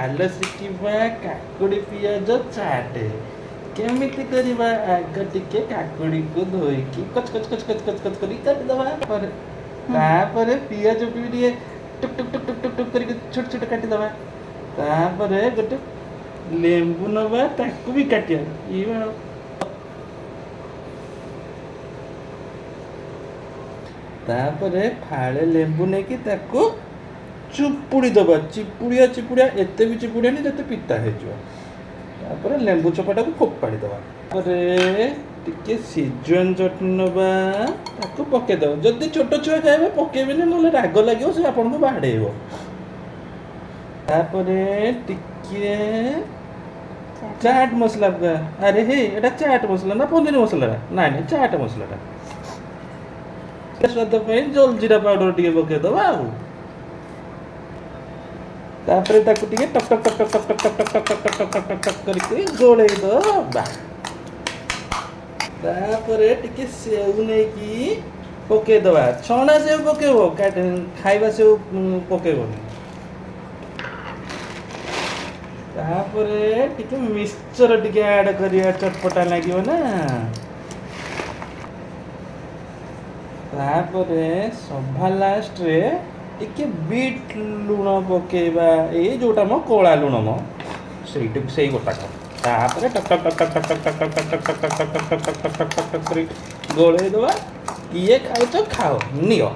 ଚାଲ ଶିଖିବା କାକୁଡ଼ି ପିଆଜ ଚାଟ କେମିତି କରିବା। ଆଗ ଟିକେ କାକୁଡ଼ିକୁ ଧୋଇକି କଚ କଚ କଚ କଚ କଚ କଚ କରିକି କାଟିଦେବା। ପରେ ତାପରେ ପିଆଜକୁ ବି ଟିକେ ଟୁକ୍ ଟୁକ୍ ଟୁକ୍ ଟୁକ୍ ଟୁକ୍ ଟୁକ୍ କରିକି ଛୋଟ ଛୋଟ କାଟିଦେବା। ତାପରେ ଗୋଟେ ଲେମ୍ବୁ ନେବା, ତାକୁ ବି କାଟିବା। ଇଏ ତାପରେ ଫାଳେ ଲେମ୍ବୁ ନେଇକି ତାକୁ ଚିପୁଡ଼ି ଦେବା। ଚିପୁଡ଼ିଆ ଚିପୁଡ଼ିଆ, ଏତେ ବି ଚିପୁଡ଼ିଆନି ଯେତେ ପିତା ହେଇଯିବ। ତାପରେ ଲେମ୍ବୁ ଚୋପାଟାକୁ ଫୋପାଡ଼ି ଦେବା। ତାପରେ ଟିକେ ସିଜୱାନ ଚଟଣି ନେବା, ତାକୁ ପକେଇଦେବା। ଯଦି ଛୋଟ ଛୁଆ ଖାଇବେ ପକେଇବେନି, ନହେଲେ ରାଗ ଲାଗିବ, ସେ ଆପଣଙ୍କୁ ବାଡ଼େଇବ। ତାପରେ ଟିକେ ଚାଟ୍ ମସଲା ପକା। ଆରେ ହେ, ଏଟା ଚାଟ୍ ମସଲା ନା ପନିର ମସଲାଟା? ନାଇଁ ନାଇଁ, ଚାଟ୍ ମସଲାଟା। ସ୍ୱାଦ ପାଇଁ ଜଲଜିରା ପାଉଡର ଟିକେ ପକେଇଦେବା। ଆଉ ତାପରେ ତାକୁ ଟିକେ talk talk talk talk talk talk talk talk talk talk talk talk talk କରିକି ଗୋଳେଇ ଦେବା। ତାପରେ ଟିକେ ସେଉ ନେଇକି ପକେଇଦେବା। ଛଣା ସେଉ ପକେଇବ, ଖାଇବା ସେଉ ପକେଇବନି। ତାପରେ ଟିକେ ମିକ୍ସଚର ଟିକେ ଆଡ୍ କରିବା, ଚଟପଟା ଲାଗିବ ନା। ତାପରେ ସଭା ଲାଷ୍ଟରେ ଟିକେ ବିଟ୍ ଲୁଣ ପକେଇବା, ଏଇ ଯୋଉଟା ମ କଳା ଲୁଣ ମ, ସେଇଟା ସେଇ ଗୋଟାକ। ତାପରେ talk talk talk talk talk talk talk talk talk talk talk talk talk talk talk talk talk talk କରି ଗୋଳେଇ ଦେବା। କିଏ ଖାଉଛ ଖାଅ, ନିଅ।